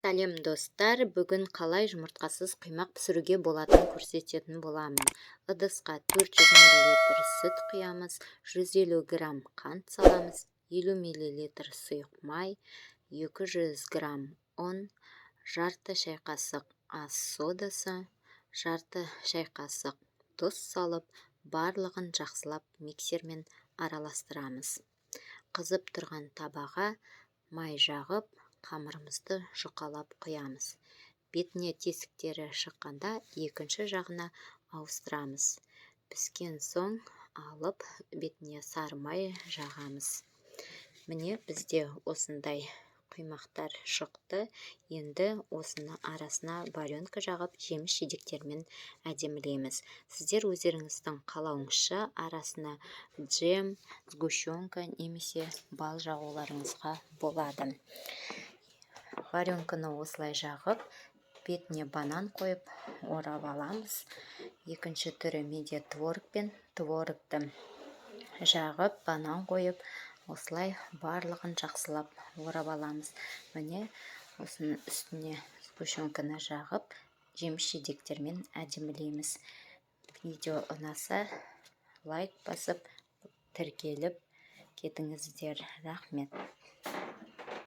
Сәлем, достар! Бүгін қалай жұмыртқасыз құймақ пісіруге болатынын көрсететін боламын. Ыдысқа 400 мл сүт құямыз, 150 грамм қант саламыз, 50 мл сұйық май, 200 грамм ұн, жарты шай қасық ас содасы, жарты шай қасық тұз салып, барлығын жақсылап миксермен араластырамыз. Қызып тұрған табаға май жағып, қамырымызды жұқалап құямыз. Бетіне тесіктері шыққанда, екінші жағына ауыстырамыз. Піскен соң алып, бетіне сары май жағамыз. Міне, бізде осындай құймақтар шықты. Енді осыны арасына варенка жағып, жеміс жидектермен әдемілейміз. Сіздер өздеріңіздің қалауыңызша арасына джем, сгущенка немесе бал жағуларыңызға болады. Варенканы осылай жағып, бетіне банан қойып, орап аламыз. Екінші түрі менде творогпен. Творогты жағып, банан қойып, осылай барлығын жақсылап орап аламыз. Міне, осының үстіне сгущенканы жағып, жеміс жидектермен әдемілейміз. Видео ұнаса, лайк басып, тіркеліп кетіңіздер. Рахмет!